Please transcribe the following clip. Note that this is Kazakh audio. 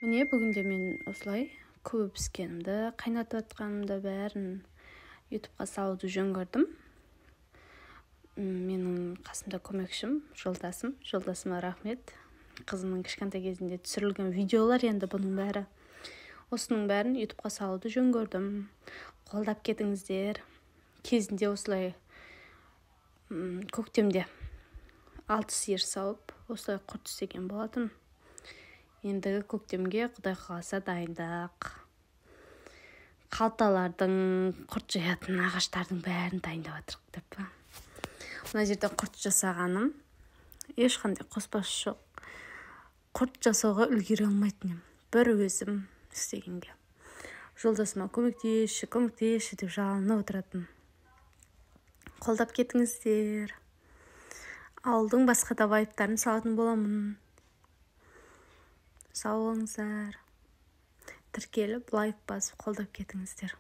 Міне, бүгінде мен осылай күбі піскенімді, қайнатып жатқанымды, бәрін Ютубқа салуды жөн көрдім. Менің қасымда көмекшім, жолдасым. Жолдасыма рахмет. Қызымның кішкентай кезінде түсірілген видеолар енді бұның бәрі. Осының бәрін Ютубқа салуды жөн көрдім. Қолдап кетіңіздер. Кезінде осылай көктемде 6 сиыр сауып, осылай құрт істеген болатын. Ендігі көктемге, құдай қаласа, дайындық. Қалталардың, құрт жаятын ағаштардың бәрін дайындап жатырық деп. Мына жерде құрт жасағаным, ешқандай қоспасы жоқ. Құрт жасауға үлгере алмайтын едім бір өзім істегенге. Жолдасыма «көмектесші, көмектесші» деп жалынып отыратын. Қолдап кетіңіздер. Ауылдың басқа да вайбтарын салатын боламын. Сау болыңыздар. Тіркеліп, лайк басып, қолдап кетіңіздер.